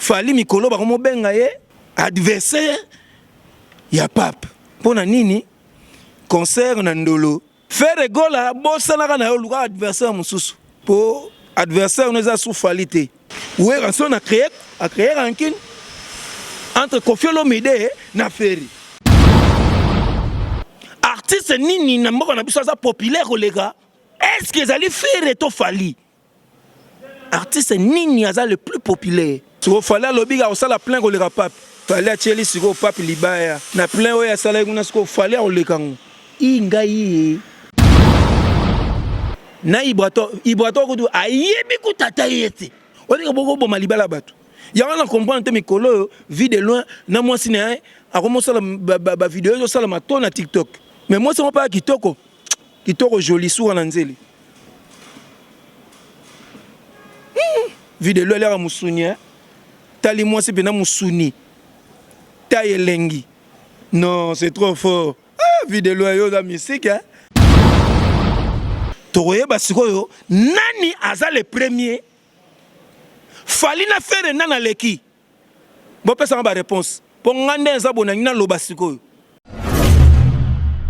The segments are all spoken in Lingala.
Fally mikolo bakomobenga ye adversaire ya pape mpo na nini concert na ndolo Ferre Gola bosanaka na yo luka adversaire mosusu mpo adversaire no eza su Fally te. Werrason a créé a créé rancune entre Koffi Olomide na Ferre. Artiste nini na mboka na biso aza populaire koleka est-ce que ezali Ferre to Fally? Artiste nini aza le plus populaire? Sikoyo Fally alobi akosala plein koleka Pape. Fally atieli sikoyo Pape libaya na plein oyo asalaki kuna sikoyo Fally akoleka ngo. I ngai ye. Na Ibrator, Ibrator kutu ayebi kutu ata ye te. Olinga boko boma libala bato. Yango na comprendre te mikolo oyo vie de loin na mwasi na ye akomosala ba, ba, ba video ezosalama to na TikTok. Mais mwasi yango mpe kitoko. Kitoko jolie suka na nzeli. Hmm, vie de loin aliaka musuni hein. Tali mwasi pena musuni. Taille elengi. Non, c'est trop fort. Ah, vie de loin yo oza mystique hein. Tokoyeba sikoyo nani aza le premier. Fally na Ferre nani aleki? Bopesa nga ba reponse po nga nde eza boye nalingi naloba sikoyo.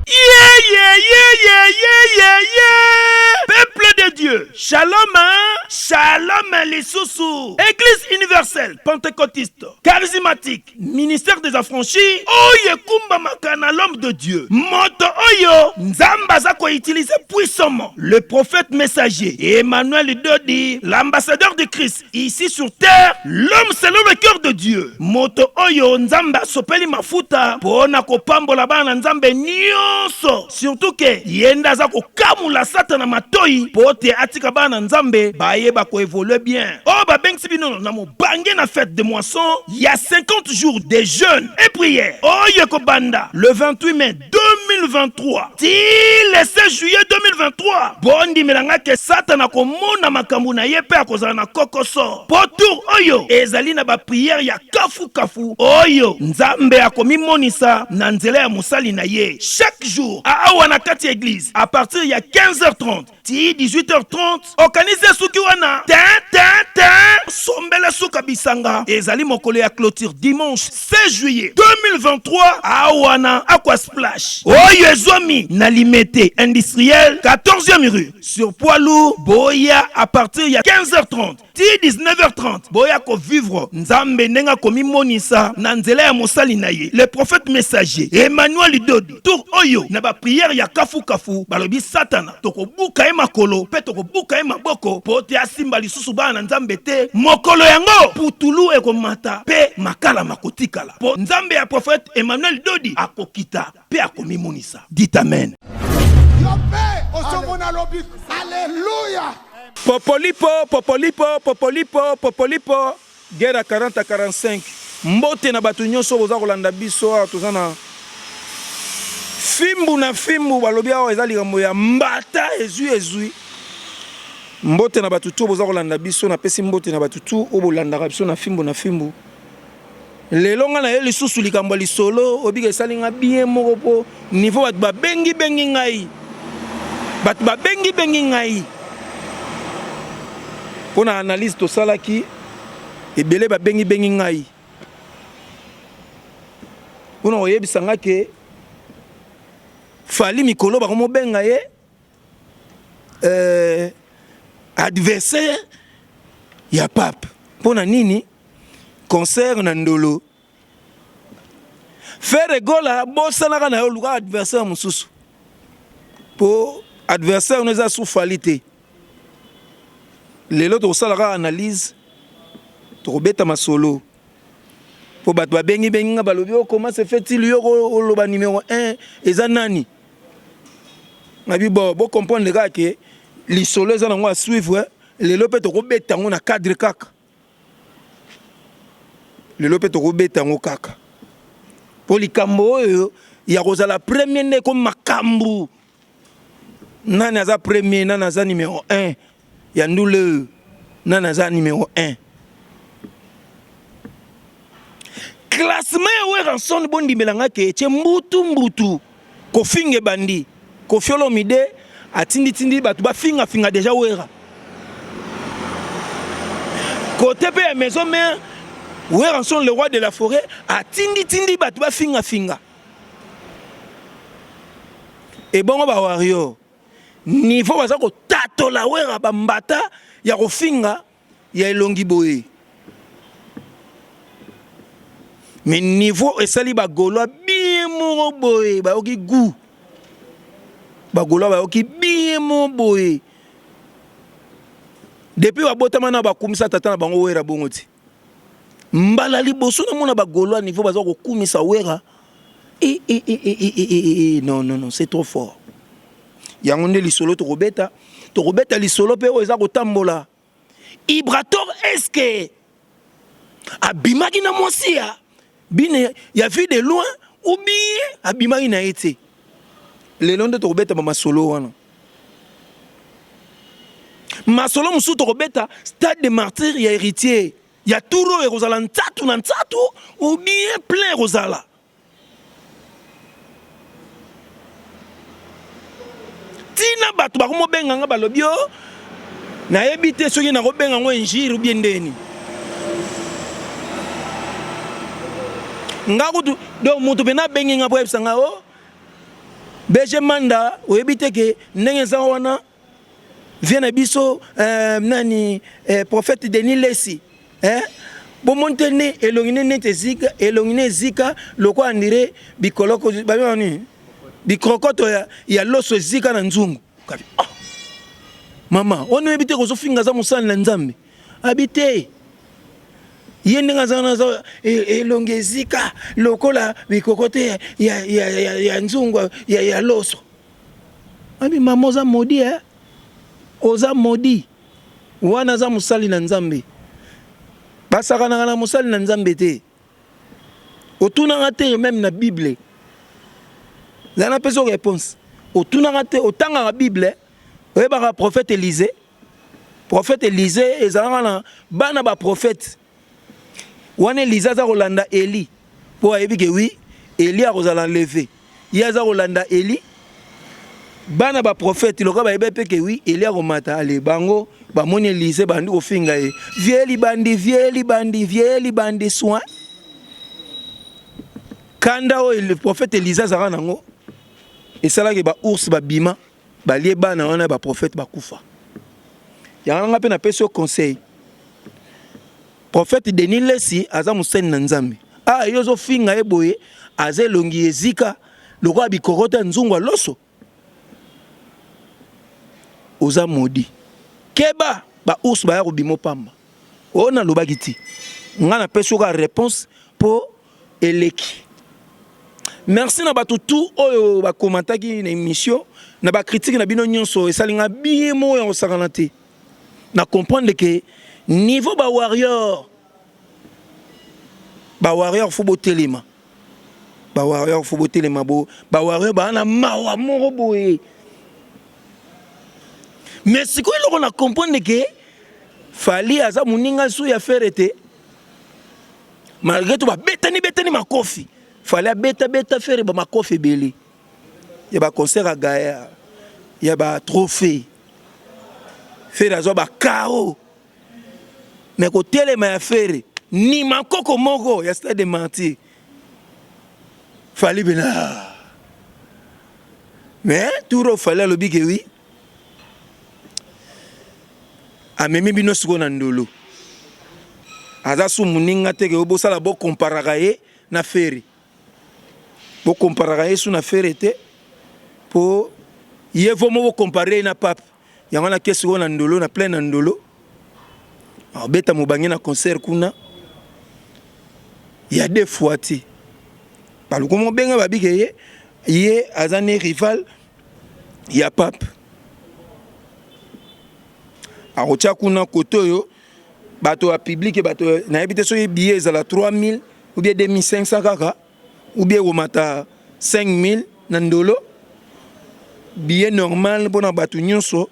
Yeah, yeah, yeah, yeah, yeah, yeah, yeah. Peuple de Dieu, shalom, hein? Shalom lisusu. Église universelle pentecôtiste, charismatique, ministère des affranchis, oyo ekumbamaka na l'homme de Dieu. Moto oyo Nzambe aza ko utiliser puissamment le prophète messager Emmanuel Dodi, l'ambassadeur de Christ Ici sur terre, l'homme selon le cœur de Dieu. Moto oyo Nzambe asopeli mafuta mpo na kopambola bana na Nzambe nyonso. Surtout ke ye nde aza kokamula Satana matoyi mpo te atika bana na Nzambe bayeba ko evoluer bien. Oyo babengisi bino na mobange na fete de moisson ya 50 jours de jeune et prière oyo ekobanda le 28 mai 2023 ti le 16 juillet 2023. Bondimela nga ke Satana akomona makambo na ye mpe akozala na kokoso, mpo tour oyo ezali na ba prière ya kafu kafu oyo Nzambe akomimonisa na nzela ya mosali na ye chaque jour awa na kati ya eglise à partir ya 15h30 Tii 18h30 okanisi esuki wana? Te te te! Sombele suka bisanga ezali mokolo ya clôture dimanche 16 juillet 2023 awa na Aqua Splash oyo ezwami na Limete industriel 14e rue sur poids lourd. Boya à partir ya 15h30 Tii 19h30 boya ko vivre Nzambe ndenge akomimonisa na nzela ya mosali na ye le prophète messager Emmanuel Dodi. Tour oyo na ba prières ya kafu kafu balobi satana tokobuka ye makolo pe tokobuka ye maboko po te asimba lisusu bana na Nzambe te. Mokolo yango putulu ekomata pe makala makotikala po Nzambe ya prophète Emmanuel Dodi akokita pe akomimonisa. Dites amen. Yo pe ozomona lobiko. Alleluia. Popolipo popolipo popolipo popolipo guerre ya 40 à 45 mbote na bato nyonso boza kolanda biso awa toza na fimbu na fimbu balobi awa eza likambo ya mbata ezwi ezwi mbote na bato tu boza kolanda biso napesi mbote na bato tu oyo bolandaka biso na fimbu na fimbu Lelo nga naye lisusu likambo ya lisolo obika esali nga bien moko po niveau bato babengi bengi ngai bato babengi bengi ngai mpo na analyse tosalaki ebele babengi bengi ngai mpo na koyebisa nga ke Fally mikolo bakomobenga ye euh, adversaire ya pape mpo na nini Concert na ndolo. Ferre Gola bosanaka na yo luka adversaire mosusu. Po adversaire no eza su Fally te. Lelo tokosala kaka analyse tokobeta masolo. Po bato babengi bengi nga balobi oh comment se fait-il yo oloba numero 1 eza nani? Nabi bon bo comprendre kaka ke lisolo eza nango à suivre lelo pe tokobeta yango na cadre kaka. Lelo pe tokobeta yango kaka po likambo oyo ya kozala premier nde ekomi makambu. Nani aza premier, nani aza numero 1 ya ndule oyo, nani aza numero 1? Classement ya Werrason bondimela nga ke etie mbutu mbutu kofinga ebandi. Koffi Olomide atindi tindi batu bafinga finga deja Werra. Kote pe ya maison mère. Werrason le roi de la forêt atindi tindi bato bafinga finga. Ebongo ba warrior niveau baza kotatola Werra ba mbata ya kofinga ya elongi boye. Mais niveau esali ba gaulois bien moko boye bayoki gout. Ba gaulois bayoki bien moko boye. Depuis babotama na bakumisa tata na bango Werra bongo ti. Mbala liboso namona ba gaulois niveau baza kokumisa Werra. E, e, e, e, e, e, e, e, non, non, non, c'est trop fort. Yango nde lisolo tokobeta. Tokobeta lisolo pe oyo eza kotambola. Ibrator est-ce que abimaki na mwasi ya bine ya vue de loin ou bien abimaki na ye te? Lelo nde tokobeta ba masolo wana. Masolo mosusu tokobeta stade de martyr ya héritier ya tour oyo ekozala ntsatu na ntsatu ou bien plein ekozala. Tina bato bakomobenga nga balobi o oh, nayebi te soki nakobenga yango injure ou bien ndeni. Nga kutu donc moto mpenza abengi nga mpo ayebisa nga o oh, BG Manda oyebi te ke ndenge eza wana vie na biso euh, nani euh, prophète Denis Lessi eh? bomoni te nde elongi ne neti ezika elongi ne ezika lokola andire bikoloko babengaka nini bikrokoto ya, ya loso ezika na nzungu kabi oh! mama wana oyebi te kozofinga aza mosali na nzambe abi te ye ndenge aza wana aza e, elongi ezika lokola bikokote ya, ya, ya, ya, ya nzungu ya, ya loso abi mama oza modi eh? oza modi wana aza mosali na nzambe basakanaka na mosali na nzambe te otunaka te meme na bible zala napesa réponse otunaka te otangaka bible oyebaka prophète Elise Prophète Elise ezalaka na bana ba prophète wana. Elise aza kolanda Eli mpo ayebi ke wi Eli akozala enleve, ye aza kolanda Eli. Bana ba prophète lokola bayebi mpe ke wi Eli akomata, ale bango bamoni Elise bandi kofinga ye vie libandi, vie libandi, vie libandi soin. Kanda oyo prophète Elise azalaka nango esalaki ba ours babima balie bana wana ba prophète bakufa. Yango nga mpe napesi yo conseil, prophète Denis Lessi aza mosali na Nzambe. Ah, yo ozofinga ye boye, aza elongi ezika lokola bikorote ya nzungu ya loso. Oza maudit. Keba ba ours baya kobima pamba. Oyo nalobaki ti nga napesi yo kaka réponse mpo eleki. Merci na bato tout oyo bakomantaki na émission na bacritique na bino nyonso, esali nga bien moko ya kosakana te. Na comprendre ke niveau ba warrior, ba warrior fo botelema, ba warrior fo botelema, bo ba warrior baa na mawa moko boye. Mais sikoyo eloko na comprendre ke Fally aza moninga su ya Ferre te, malgré tout babetani betani makofi. Fally abeta beta Ferre ba makofi ebele ya ba concert ya gaya ya ba trophée. Ferre azwa ba KO, mais kotelema ya Ferre ni makoko moko ya stade de martyr Fally bena. Mais tour Fally alobi ke oui amemi bino sikoyo na ndolo, aza su moninga te ke bosala bokomparaka ye na Ferre, bokomparaka ye su na Ferre te, po ye vomo bokompare ye na pape. Yango wana ke sikoyo na ndolo, na plein na ndolo, abeta mobange na concert kuna ya deux fois ti baluku mobenga babike ye ye aza ne rival ya pape. Akotia kuna kote oyo bato ya public, bato nayebi te soki billet ezala 3000 ou bien 2500 kaka ou bien ekomata 5000 na ndolo. Billet normal mpona bato nyonso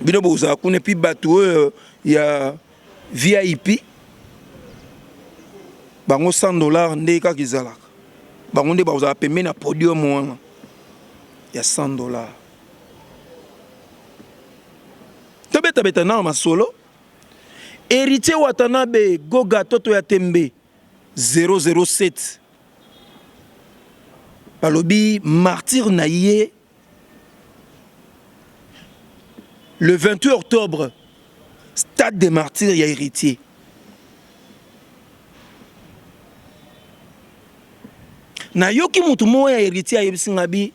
bino bokozala kuna, epuis bato oyo ya VIP bango 100 $ nde kaka ezalaka, bango nde bakozala pembeni na podium wana ya 100 $. Tobetabeta nao masolo. Héritier Watanabe Goga Toto ya Tembe 007 balobi martyr na ye le 28 octobre stade des martyrs ya Héritier. Nayoki mutu moko ya Héritier ayebisi nga bi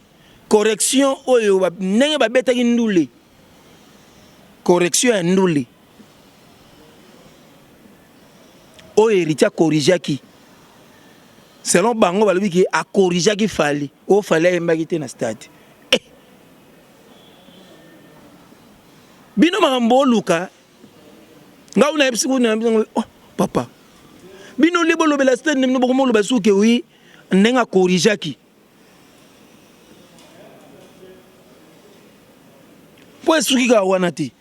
correction oyo ndenge babetaki ndule correction ya ndule oyo Héritier acorrigeaki selon bango balobi ke acorrigeaki Fally oyo Fally ayembaki te na stade eh! Bino makambo oluka nga una yebisi kuna oh papa bino nde bolobela stade bino bokomoloba suke wi ndenge acorrigeaki mpo esuki kaka wana te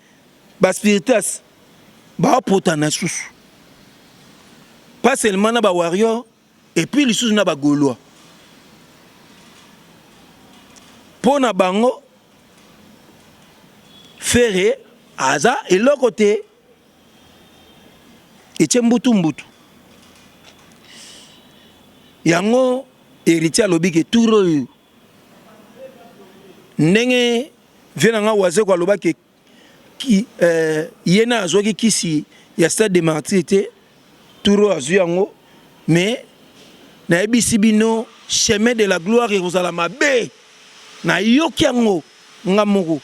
ba spiritas baopotana susu pas seulement na ba warrior et puis lisusu na ba gaulois mpo na bango Ferre aza eloko te etie mbutu mbutu yango Heritier alobi ke tour oyo ndenge vie na nga Wazeko alobaki ki, eh, ye na azwaki kisi ya stade de martyr te tour oyo azwi yango mais nayebisi bino chemin de la gloire ekozala mabe nayoki yango nga moko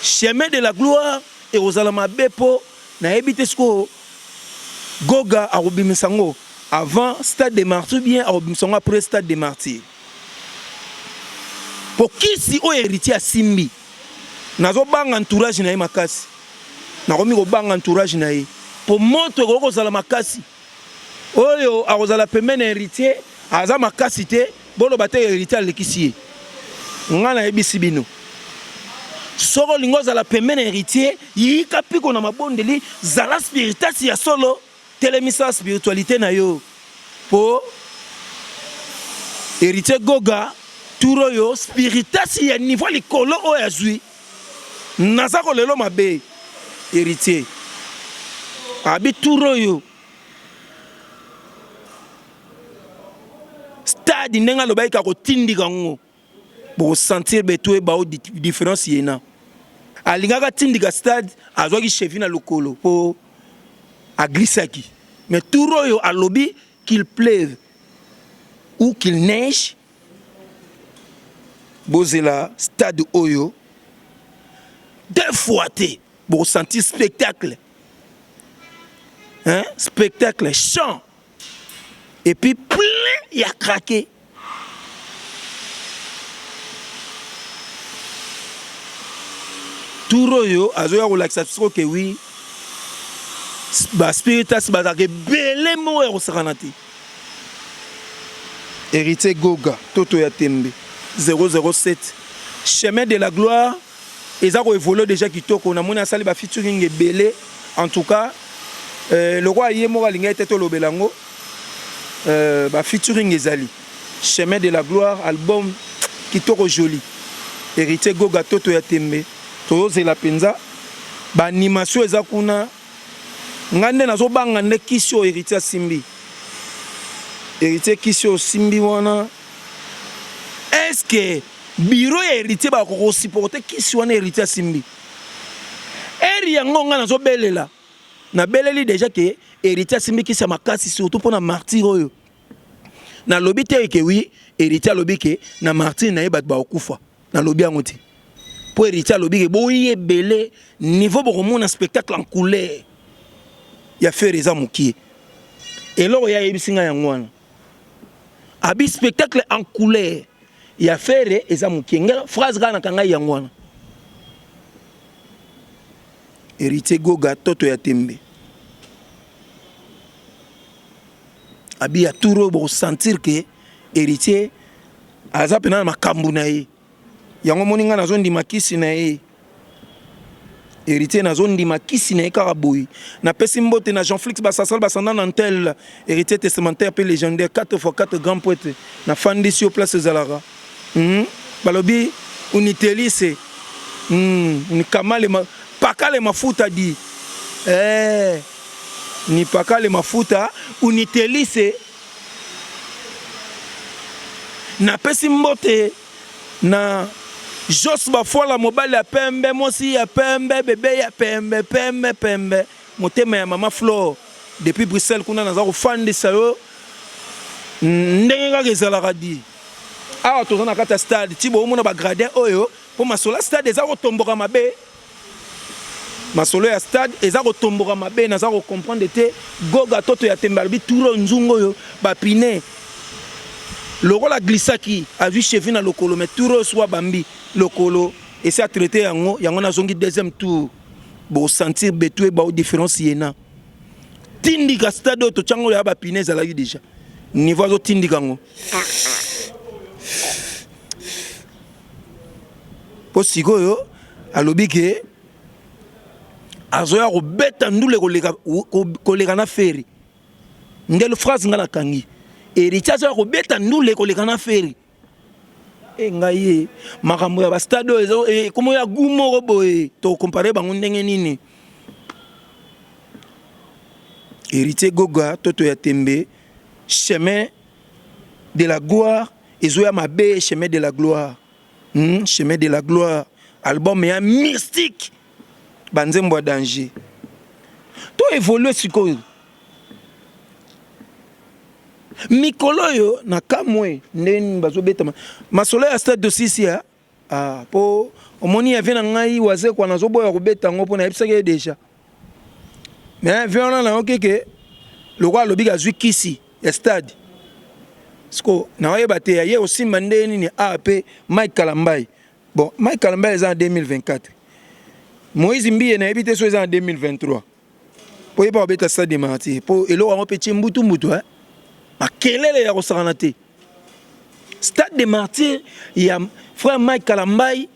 chemin de la gloire ekozala mabe mpo nayebi te sikoyo goga akobimisa yango avant stade de martyr bien akobimisa yango après stade de martyr mpo kisi oyo héritier asimbi Nazo banga entourage na ye makasi. Nakomi kobanga entourage na ye. Po moto ekoki kozala makasi. Oyo akozala pembeni ya Heritier aza makasi te, boloba te Heritier alekisi ye. Nga nayebisi bino. Soki olingi ozala pembeni ya Heritier, yika piko na mabondeli, zala spiritas ya solo. Telemisa spiritualite na yo po Heritier Goga tour oyo spiritas ya niveau likolo oyo azui naza ko lelo mabe Heritier abi tour oyo stade ndenge alobaki akotindika yango boko sentir betu ebao difference yena alingaka atindika stade azwaki cheville na lokolo po aglissaki mais tour oyo alobi qu'il pleuve ou qu'il neige bozela stade oyo deux fois te boko sentir spectacle hein spectacle chant et puis plein ya craquer tour oyo azoya kolakisa biso ke wi ba spiritas bazalaka ebele moko ya kosakana te héritier goga toto ya tembe 007 chemin de la gloire eza ko evoluer dejà kitoko namoni asali ba featuring ebele en tout cas euh, lokola ye moko alingaki te tolobela yango euh, ba featuring ezali chemin de la gloire album kitoko joli héritier goga toto ya tembe tozozela mpenza ba animation eza kuna ngai nde nazobanga nde kisi oyo héritier asimbi héritier kisi oyo osimbi wana est ce que Bureau ya heritier ba ko supporter kisi wana heritier asimbi. Heure yango nga nazo belela. Na beleli dejà ke heritier asimbi kisi ya makasi surtout pona martyr oyo. Na lobi te ke oui heritier alobi ke na martyr na ye bato ba kufa. Na lobi yango te. Po heritier alobi ke boyi ebele niveau bokomona spectacle en couleur ya ferre eza mukie. Eloko ye ayebisi nga yango wana. Abi spectacle en couleur ya Ferre eza mukie. Nga phrase kaka nakanga yango wana. Heritier Goga toto ya tembe. Abi ya tour oyo boko sentir que Heritier aza pena na makambu na ye. Yango omoni nga nazo ndima kisi na ye. Heritier nazo ndima kisi na ye kaka boye. Napesi mbote na Jean-Flix Basasal Basanda Nantel, héritier testamentaire pe légendaire 4 x 4 grand prêtre. Nafandisi yo place ezalaka. Hmm? Balobi unitelise. Hmm, unikamale ma pakale mafuta di. Eh. Nipakale mafuta unitelise. Napesi mbote na Jos Bafuala mobali ya pembe mwasi ya pembe bebe ya pembe pembe pembe motema ya mama Flore depuis Bruxelles kuna naza kofandisa yo ndenge kaka ezalaka di awa toza na kati ya stade ti boomona ba gradin oyo mpo masolo ya stade eza kotomboka mabe masolo ya stade eza kotomboka mabe naza kocomprendre te goga toto ya tembe alobi turo nzungu oyo bapine lokola glissaki azwi cheville na lokolo mais tour oyo swa bambi lokolo esi atraite yango yango nazongi deuxième tour bosentir betu ebao différence yena tindika stade oyo totyango ya bapine ezalaki déjà niveau azotindika yango mpo sikoyo alobi ke azoya kobeta ndule koleka, koleka na feri ndelo phrase nga nakangi héritier azoya kobeta ndule koleka na feri e ngai ye makambo ya bastade oyo ekomo ya gu moko boye tokompare bango ndenge nini héritier goga toto ya tembe chemin de la gloire ezoya mabe chemin de la gloire chemin de la gloire album ya mystique banzembo ya danger to évolue sikoyo mikolo oyo na kamwe ndenge bazobetama masolo ya stade dosisi ya ah, po omoni ya vie na ngai wazekwa nazoboya kobeta yango mpo nayebisaki ye deja mais vie wana nayoki ke lokola alobi azwi kisi ya stade siko naoyeba te ye osimba nde nini a mpe Mike Kalambai bon Mike Kalambai eza na 2024 Moïse Mbiye nayebi te so eza na 2023 po yeba kobeta stade de martyr po eloko yango mpe tie mbutu mbutu eh? Makelele ya kosakana te stade de martyr ya frère Mike Kalambai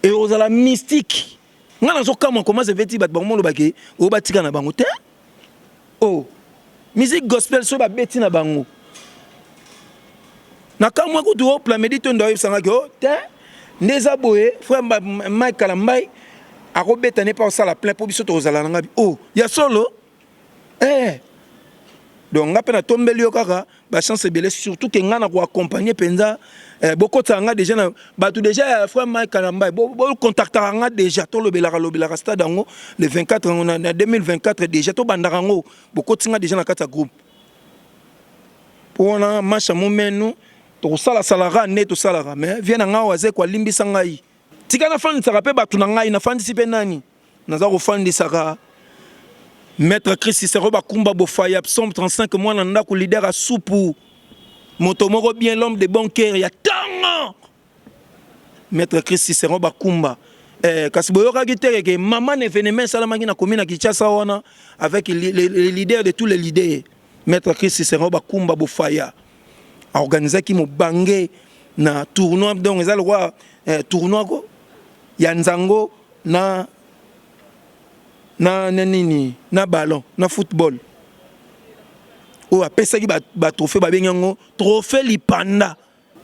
ekozala mystique nga nazokamwa koma se fait bato bango molobake oyo batika na bango te oh musique gospel so babeti na bango nakamwa kutu o plamedi to ndo ayebisangaki o te nde eza boye frère Mike Kalambai akobeta ne mpe akosala plein mpo biso tokozala na ngabi o oh, ya solo eh donc nga mpe natombeli yo kaka bachance ebele surtout ke nga na koaccompagne mpenza eh, bokotaka nga déjà na bato déjà ya frère Mike Kalambai bocontactaka nga déjà tolobelaka lobelaka stade yango le 24 yango na 2024 déjà tobandaka yango bokoti nga déjà na kati ya groupe mpo wana masha momenu tokosalasalaka nde tosalaka mais vie na nga oyo azeko alimbisa ngai tika nafandisaka mpe bato na ngai nafandisi mpe nani Naza kofandisaka Maître Chris Cicero Bakumba Bofaya Psaume 35 mwana ndako leader ya supu moto moko bien l'homme de bon cœur ya tango Maître Chris Cicero Bakumba eh, kasi boyokaki te ke mama na événement esalamaki na commune ya Kinshasa wana avec les leaders de tous les leaders Maître Chris Cicero Bakumba Bofaya aorganisaki mobange na tournoi donc eza lokola eh, tournoi ko ya nzango na na na nini na ballon na football oyo apesaki batrophée ba babengi yango trophée lipanda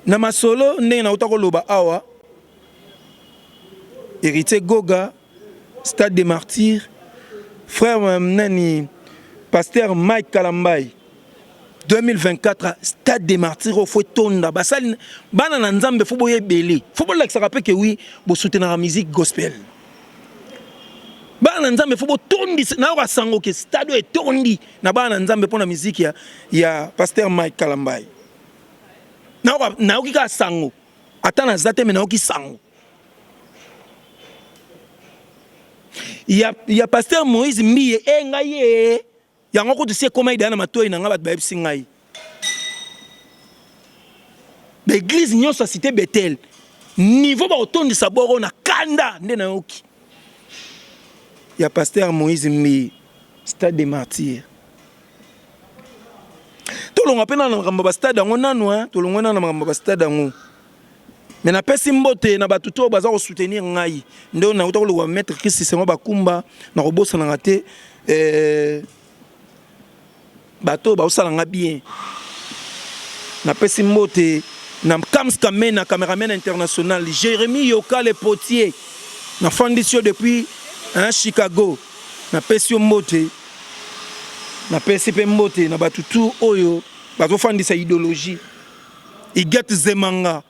na masolo ndenge nauta koloba awa héritier goga stade de martyr frère euh, nani pasteur mike kalambai 2024 stade de martyr oyo fo etonda basali bana na nzambe fo boya ebele fo bolakisaka mpe ke wi bosoutenaka musique gospel bana na nzambe fo botondisa nayoka sango ke stade oyo etondi na bana na nzambe mpo na musique ya, ya pasteur mike kalambai nayoki kaka sango ata naza te me nayoki sango ya, ya pasteur moïse mbiye e ngai ye Yango kutu si ekomaki deja na matoyi na ngai bato bayebisi ngai. Ba eglise nyonso ya cité Bethel niveau bakotondisa boro na kanda nde nayoki ya pasteur Moïse Mbiye stade des martyrs. Tolongwa mpe na makambo ba stade yango nanu tolongwa nanu na makambo ba stade yango. Mais napesi mbote na bato to baza kosoutenir ngai nde oyo nauta koloba maître Christ Sengo Bakumba na kobosanaka te eh, bato oyo baosala nga bien napesi mbote na Kams Kamena cameraman international Jérémy Yoka le potier nafandisi yo depuis hein, Chicago napesi yo mbote. Napesi mpe mbote na bato tout oyo bazofandisa idéologie. Iget Zemanga,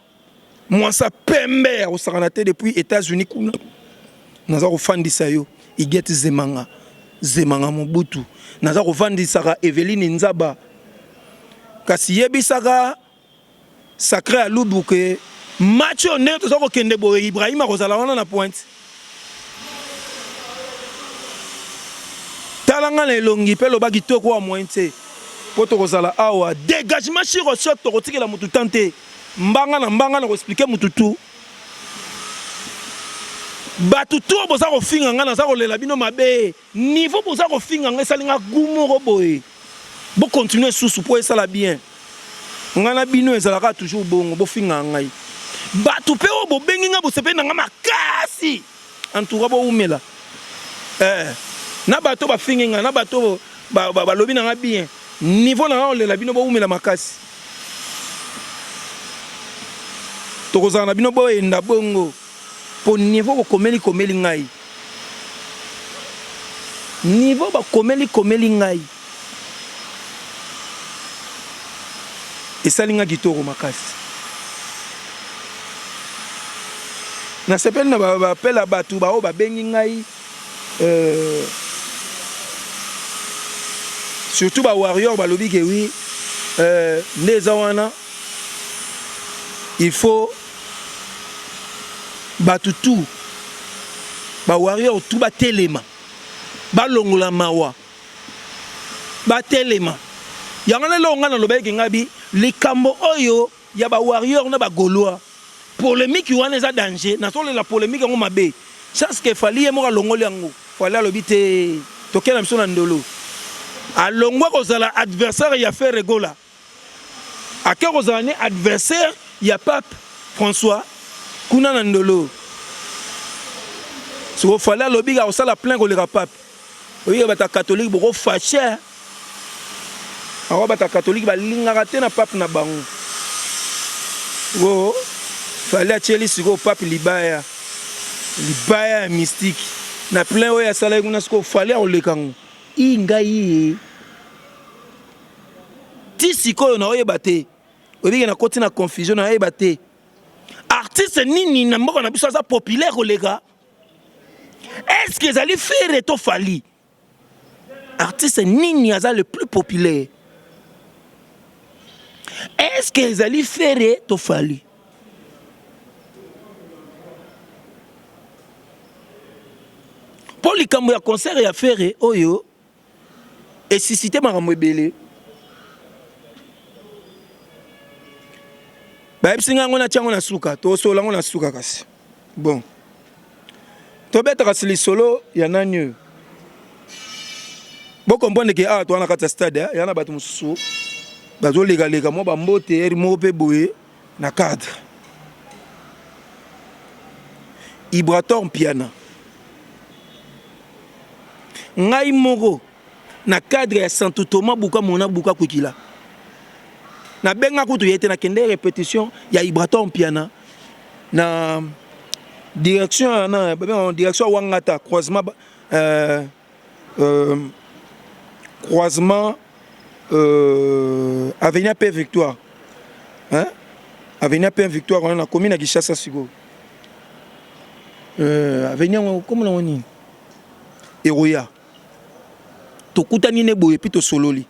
mwasa pembe ya kosakana te depuis États-Unis kuna. Naza kofandisa yo Iget Zemanga, Zemanga Mobutu. Naza kofandisaka Eveline Nzaba. Kasi yebisaka Sacre Alubu ke match oyo ndenge toza kokende boye Ibrahim akozala wana na pointe. Tala nga na elongi pe loba kitoko wa moyen tse po tokozala awa dégagement shiro shot tokotikela mutu temps te mbanga na mbanga na ko expliquer mutu tout. Batu tout oyo boza kofinga nga naza kolela bino mabe niveau boza kofinga nga esali nga gout moko boye. Bo continuer susu po esala bien. Nga na bino ezalaka toujours bongo, bofingaka ngai. Batu pe oyo bobengi nga bosepeli na nga makasi. En tout cas bowumela. Eh, na bato bafingi nga, na bato balobi na nga bien. Niveau na nga olela bino bowumela makasi. Tokozala na bino boyenda bongo. Po niveau bokomeli komeli ngai. Niveau bakomeli komeli ngai. Esali nga kitoko makasi. Nasepeli na ba appel ya batu ba oyo babengi ngai euh, surtout ba warrior balobi ke oui euh, nde eza wana il faut Batu tout ba warrior tout batelema balongola mawa batelema yango na eloko ngai nalobaki ngai bi likambo oyo ya ba warrior na ba gaulois polemique wana eza danger nazolela polemique yango mabe chance ke Fally ye moko alongoli yango Fally alobi te tokenda biso na ndolo alongwa kozala adversaire ya Ferre Gola Ake kozala ne adversaire ya pape François kuna na ndolo. Siko Fally alobi akosala plein koleka pape. Oyebi bata catholique boko fache. Ako bata catholique balingaka te na pape na bango. Wo Fally atieli siko pape libaya. Libaya ya mystique. Na plein oyo asalaki kuna siko Fally akoleka ngo. I ngai Ti sikoyo naoyeba te. Oyebi ke nakoti na confusion nayeba te. Artiste nini na mboka na biso aza populaire koleka? Est-ce que ezali Ferre to Fally? Artiste nini aza le plus populaire? Est-ce que ezali Ferre to Fally? Po likambo ya concert ya Ferre oyo e suscite makambo ebele. Bayebisi ngai yango natia yango na suka, tosolola yango na suka kasi. Bon. Tobeta kasi lisolo ya nani oyo. Bo comprendre ke awa toza na kati ya stade, eh, ya na bato mosusu bazolekaleka mwa bambote eri moko mpe boye na cadre. Ibrator Mpiana. Ngai moko na cadre ya Santu Thomas buka mona buka kwikila na benga kutu ye te na kende repetition ya Ibrator Mpiana na direction na direction Wangata croisement euh, euh, croisement euh, avenue P Victoire hein? Avenue P Victoire wana na commune ya Kinshasa sikoyo euh, avenue yango komona yango nini ekoya tokutani ne boye puis tosololi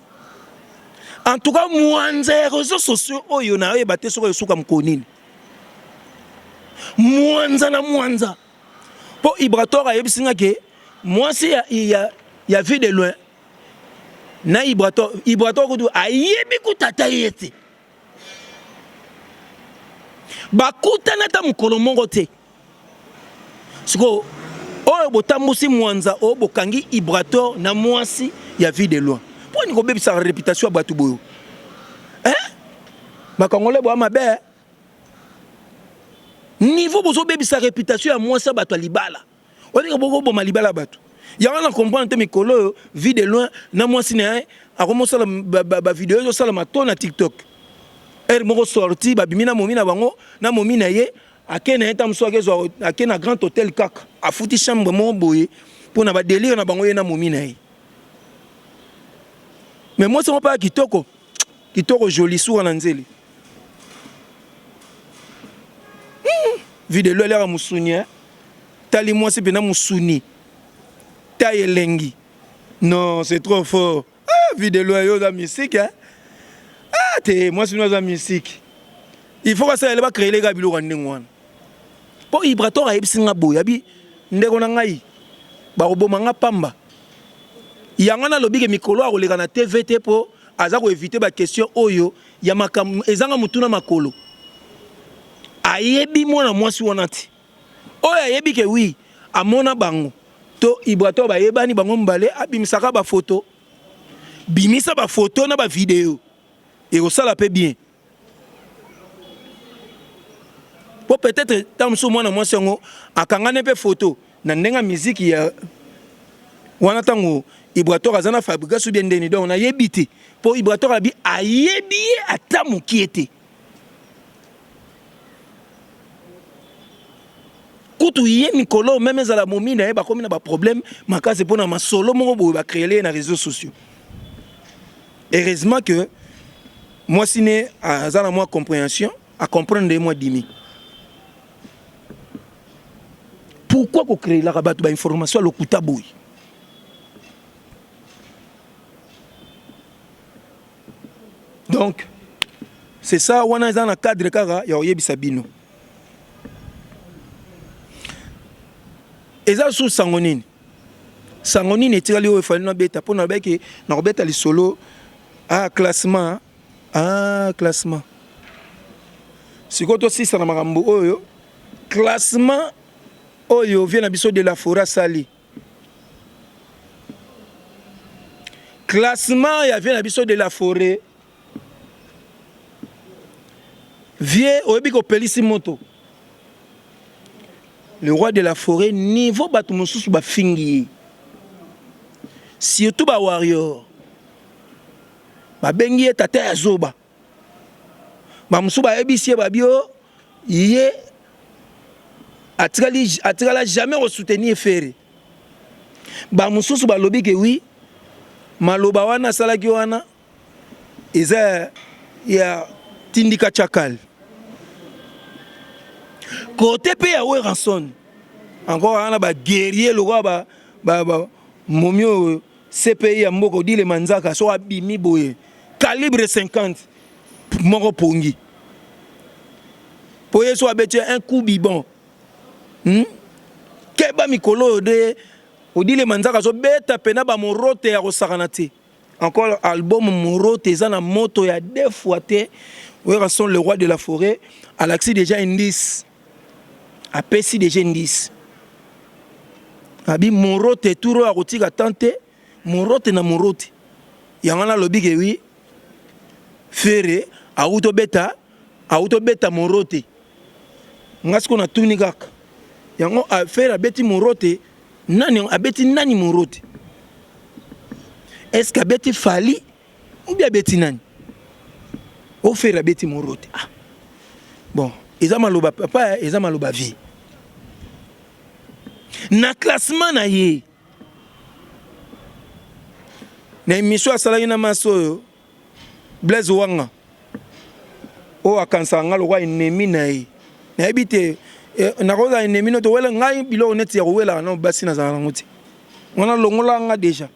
en tout cas mwanza ya réseaux sociaux oyo nayeba te soki esuka mokolo nini mwanza na mwanza mpo Ibrator ayebisi nga ke mwasi ya, ya, ya vie de loin na Ibrator Ibrator kutu ayebi kutu ata ye te bakutana ata mokolo moko te sikoyo oyo botambusi mwanza oyo bokangi Ibrator na mwasi ya vie de loin mpo nini kobebisaka reputation ya bato boyo eh? Bakongole boya mabe niveau bozobebisa reputation ya mwasi ya bato ya libala oyebi bokoboma libala ya bato yango na comprendre te mikolo oyo vie de loin na mwasi na ye akomosala bavideo ezosalama to na tiktok heure moko sorti babimi na momi na bango na momi na ye ake na ye ntango mosusu akezwa ake na grand hotel kaka afuti chambre moko boye mpo na badelire na bango ye na momi na ye. Mais mwasi yango mpe kitoko kitoko, joli, suka na nzeli. Videlo aliaka mosuni, eh? Tali mwasi mpena mosuni, taille elengi. Non, c'est trop fort. Ah, videlo yo oza mystique, eh? Ah te, mwasi no aza mystique. Il faut basalele, bacréele kaka biloko ya ndenge wana, mpo Ibrator ayebisi nga boye, abi ndeko na ngai bakoboma nga pamba. Yango wana alobi ke mikolo akoleka na TV te, mpo aza koéviter baquestion oyo ya makambo ezanga motuna makolo. Ayebi mwana mwasi wana te. Oyo ayebi ke oui, amona bango to Ibrator bayebani bango mibale, abimisaka bafoto. Bimisa bafoto na bavideo, ekosala mpe bien, po peut-être ntango mosusu mwana mwasi yango akangani mpe foto na ndenge ya miziki ya wana, ntango Ibrator aza na Fabregas ou bien ndeni. Donc nayebi te, mpo Ibrator abi ayebi ye ata mokie te. Kutu ye mikolo même ezala momi na ye, bakomi na baproblème makasi mpona masolo moko boye bacréele ye na réseaux sociaux. Heureusement que mwasi ne aza na mwa compréhension, acomprendre ye mwa dimi. Pourquoi kocréelaka bato bainformation ya lokuta boye? Donc c'est ça, wana eza na cadre kaka ya koyebisa bino. Eza lisusu sango nini? Sango nini etikali oyo efali nabeta? Mpo nalobaki nakobeta lisolo. Ah, classement, ah, classement. Sikoyo tosisa na makambo oyo, classement oyo vieux na biso de la forêt asali. Classement ya vieux na biso de la forêt. Vieux oyebi kopelisi moto, le roi de la forêt. Niveau bato mosusu bafingi ye, surtout bawarrior, babengi ye tata ya zoba. Bamosusu bayebisi ye, babi o ye atikali atikala jamais kosoutenir Ferre. Bamosusu balobi ke oui, maloba wana asalaki wana eza ya tindika chakal. Kote mpe ya Werrason encore wana, baguerrier lokola ba, ba, ba, momi oyo CPI ya mboka Odile Manzaka, so abimi boye calibre 50 moko pongi, po ye so abeti un coup bibon, Keba mikolo oyo de Odile Manzaka azobeta pena bamorote ya kosakana te. Encore album Morote eza na moto ya deux fois te. Werrason le roi de la forêt alakisi déjà indice, apesi déjà indice, abi Morote tour oyo akotika tan te, Morote na Morote. Yango wana alobi ke oui, Ferre awuti obeta, awuti obeta Morote. Nga sikoyo natuni kaka yango, Ferre abeti Morote nani? Abeti nani Morote? Est ce que abeti Fally ou bien abeti nani? O Ferre abeti Morote. Ah bon, eza maloba papa, eza maloba vieux na classement na ye na émission asalaki na masi oyo Blaise Wanga, oyo akanisaka nga lokola ennemi na ye. Nayebi te, nakozala ennemi no towela ngai biloko neti ya kowelaka nano basi, nazala nango te. Wana longola nga déjà.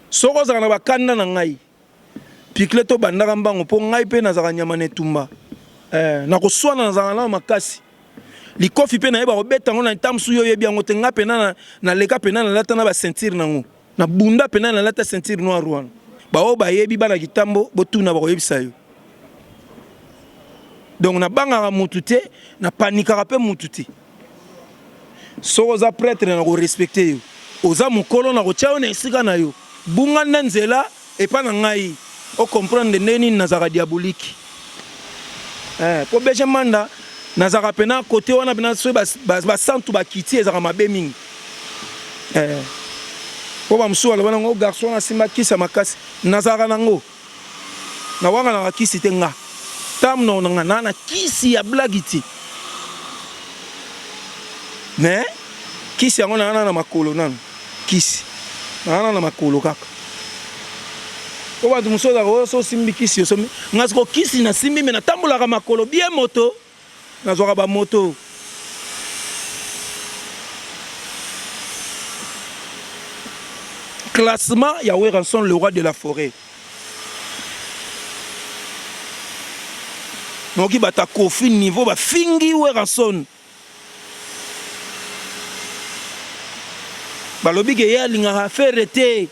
Soki ozalaka na bakanda na ngai pikle, tobandaka mbango, mpo ngai mpe nazalaka nyama na etumba, eh, nakoswana, nazalaka nano makasi. Likofi mpe nayeba kobeta yango na ntango mosusu yo oyebi yango te. Ngai mpena naleka mpena, nalata na baceinture nango, na bunda mpena, nalata ceinture noire wana. Baoyo bayebi bana kitambo, botuna, bakoyebisa yo. Donc nabangaka mutu te, napanikaka mpe mutu te. Soki oza prêtre, na korespecter yo. Oza mokolo, na kotia yo na esika na yo. Bunga nde nzela epa na ngai, ocomprendre ndenge nini nazalaka diabolique, eh, po BG Manda nazalaka mpena kote wana mpena. Soki basantu bakiti, ezalaka mabe mingi, eh. Po bamosusu baloba nango, garçon wana asimba kisi ya makasi. Nazalaka nango, nawanganaka kisi te. Nga ntango na nga naa na kisi ya blague te, mais kisi yango naa na makolo nano kisi. Naza na makolo kaka. Po bato mosusu ozalaka oyo so osimbi kisi osombi nga siko kisi nasimbi me natambolaka makolo bien moto nazwaka ba moto. Classement ya Werrason le roi de la foret. Noki bata Koffi niveau bafingi Werrason. Balobi ke ye alingaka Ferre te.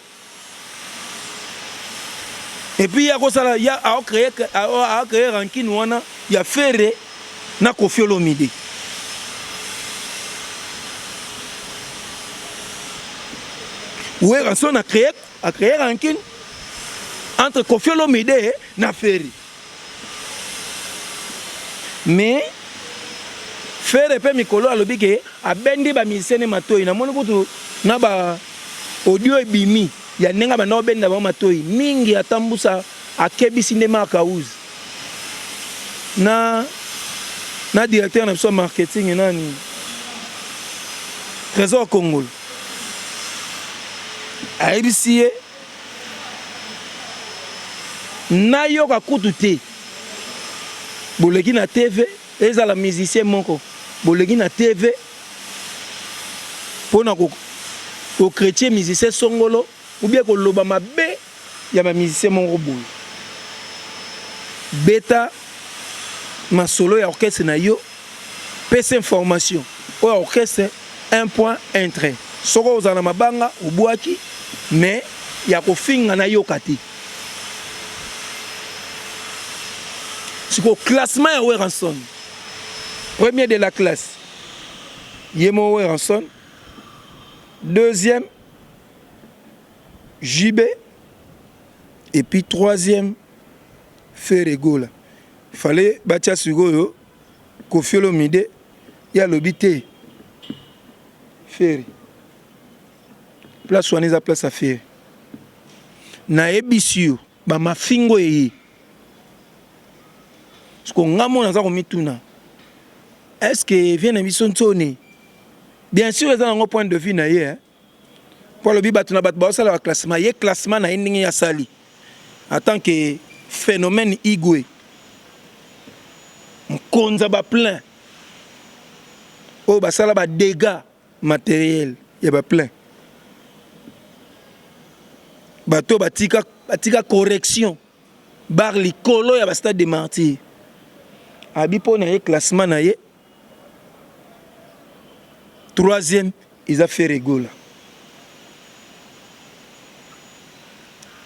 Et puis ye akosala ya a créer a créer rancune wana ya Ferre na Koffi Olomide. Werrason a créer a créer rancune entre Koffi Olomide na Ferre. Mais Ferre pe mikolo alobi ke abendi ba musiciens ne matoyi namoni kutu na ba audio ebimi ya ndenge abanda kobenda bango matoyi mingi atambusa akebisi nde Marc House na na directeur na biso ya marketing nani Trésor Kongolo ayebisi ye Nayoka kutu te boleki na TV ezala musicien moko boleki na TV pona ko ko chretien musicien songolo ou bien koloba mabe ya ba musicien moko boye. Beta masolo ya orchestre na yo pesa information oyo orchestre un point un trait soki ozala na mabanga obwaki mais ya kofinga nayoka te sikoyo classement ya Werrason premier de la classe ye moko Werrason deuxième JB et puis troisième Ferre Gola fallait batia sikoyo Koffi Olomide ye alobi te Ferre place wana eza place ya Ferre nayebisi yo ba mafingo eye siko nga mona naza komituna est ce que vie na biso nsoni bien sûr eza nango point de vue na ye Po alobi batu na batu baosala ba classement ye classement na ye ndenge ye asali en tant que phenomène igwe mokonzi ba plein oyo basala ba dégâts materiel ya ba plein bato oyo batika, batika correction bar likolo ya ba stade de martyr abi mpo na ye classement na ye Troisième eza Ferre Gola.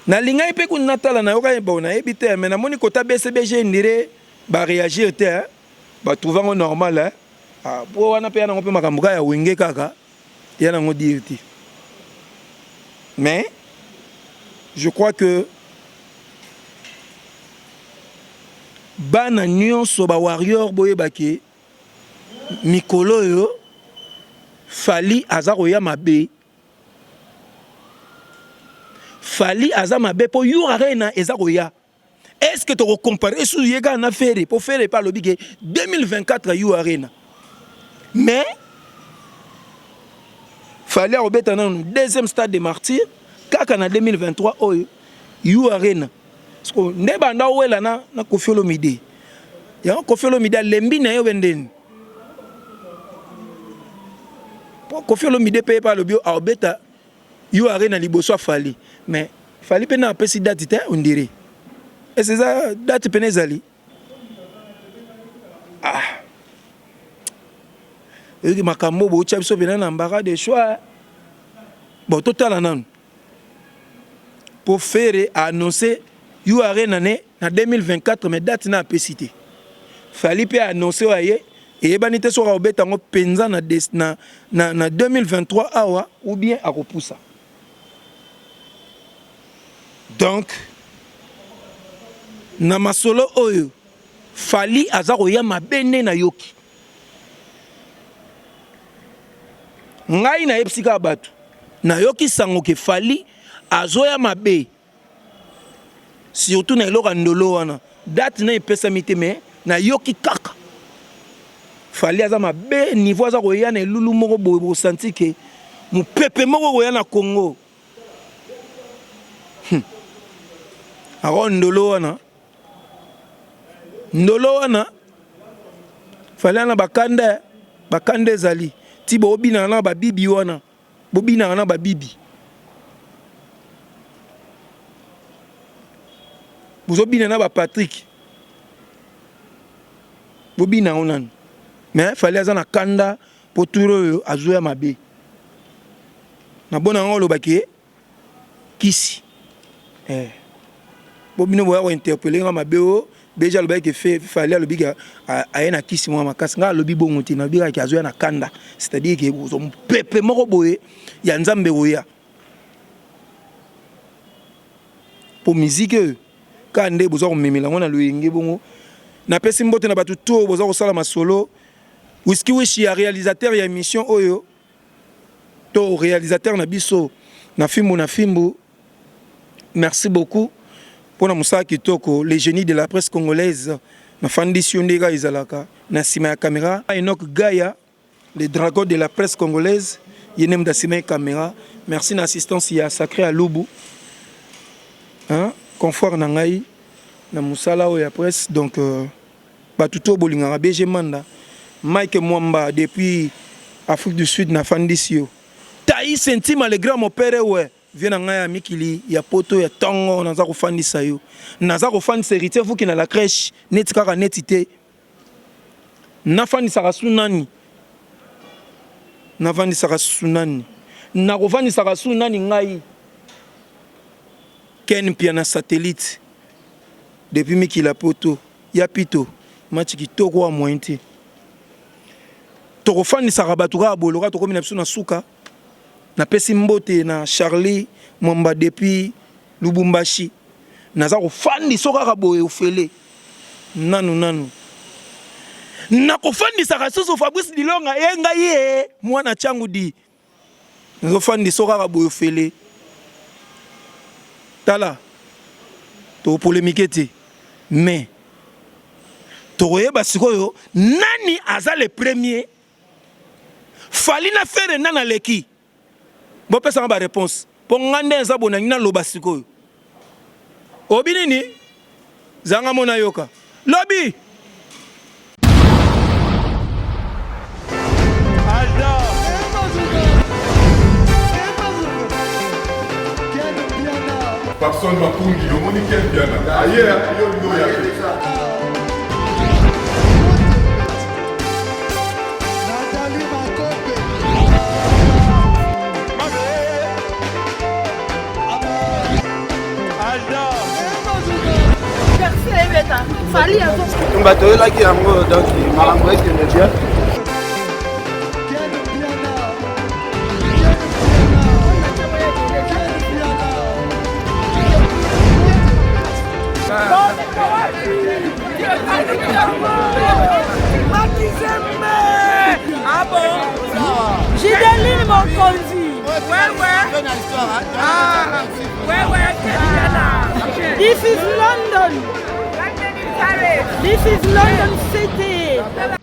Nalingaki mpe kuna natala nayokaki bon nayebi te mais namoni kota BCBG indire ba réagir te hein. Ba trouve yango normal hein. Ah, po wana mpe ya nango mpe makambo kaka ya wenge kaka ya nango dire te. Mais je crois que bana nyonso ba warrior boyeba ke mikolo oyo Fally aza koya mabe. Fally aza mabe po U Arena eza koya. Est-ce que toko comparer sous ye kaka na Ferre po Ferre pa alobi ke 2024 U Arena. Mais Fally akobeta nanu deuxième stade de martyr kaka na 2023 oyo U Arena. Siko nde banda owela na na Koffi Olomide. Yango Koffi Olomide alembi na ye obe ndeni. Po Koffi Olomide pe pa alobi aobeta U Arena liboso ya Fally. Mais Fally pe na apesi date te on dirait. Est-ce eza date pene ezali? Ah. Oyoki makambo botia biso pena na embarras de choix. Bon totala nanu. Po Ferre a annonce U Arena ne na 2024 mais date na apesi te. Fally pe a annonce oyo aye eyebani te soki akobeta yango penza na, na, na, na 2023 awa ou bien akopusa. Donc na masolo oyo Fally aza koya mabe nde nayoki. Ngai nayebisi kaka bato nayoki sango ke Fally azoya mabe surtout na eloko ya ndolo wana date na epesami te mais nayoki kaka Fally aza mabe niveau aza koya na elulu moko boye bosanti ke mopepe moko koya na Congo. Ako ndolo wana. Ndolo wana. Fally ana bakanda, bakanda ezali. Ti bobina na ba bibi wana. Bobinaka na ba bibi. Bozobina na ba Patrick. Bobina yango nanu. Mais Fally aza na kanda po tour oyo azoya mabe. Na bona yango oloba ke kisi. Eh. Po bino boya ko interpeller nga mabe o Beja alobaki ke fe Fally alobi ke aye na kisi mwa makasi. Nga alobi bongo te, nalobi kaka ke azoya na kanda. C'est-à-dire ke kozwa mopepe moko boye ya Nzambe ekoya. Po musique oyo kaka nde boza komemela yango na loyenge bongo. Napesi mbote na bato tout oyo boza kosala masolo. Whisky Wish ya realisateur ya emission oyo to realisateur na biso na fimbu na fimbu. Merci beaucoup pona mosala kitoko le genie de la presse congolaise nafandisi yo nde kaka ezalaka na sima ya camera Enoch Gaya le dragon de la presse congolaise ye nde moto asima ya camera merci na assistance ya sacré alubu hein confort na ngai na mosala oyo ya presse donc euh, bato to bolingaka BG Manda Mike Mwamba depuis Afrique du Sud nafandisi yo Thaïs Ntima le grand mon père ouais Vieux na ngai ya mikili ya poto ya tongo naza kofandisa yo. Naza kofandisa Heritier Vuki na la crèche neti kaka neti te. Nafandisaka su nani? Nafandisaka su nani? Nakofandisaka su nani ngai? Ken Mpiana satellite depuis mikili ya poto ya pito match kitoko wa moyen te. Tokofandisaka bato kaka boye lokola tokomi na biso na suka. Napesi mbote na Charly Mwamba depuis Lubumbashi. Naza kofandisa kaka boye ofele. Nanu nanu. Nakofandisaka susu Fabrice Dilonga ye ngai ye mwana changu di. Nazofandisa kaka boye ofele. Tala. To polémique te. Mais tokoyeba sikoyo nani aza le premier. Fally na Ferre nani aleki? Bopesa nga ba reponse po nga nde naza boye nalingi naloba sikoyo. Obi nini? Zanga mona yoka. Lobi! Papson Makungi, omoni Ken Mpiana aye yo olingi oya te. Tumba toyelaki yango donc makambo ekende bien. Gideline Mokonzi. Ouais, ouais. Ah, ouais, ouais. This is London. This is London City.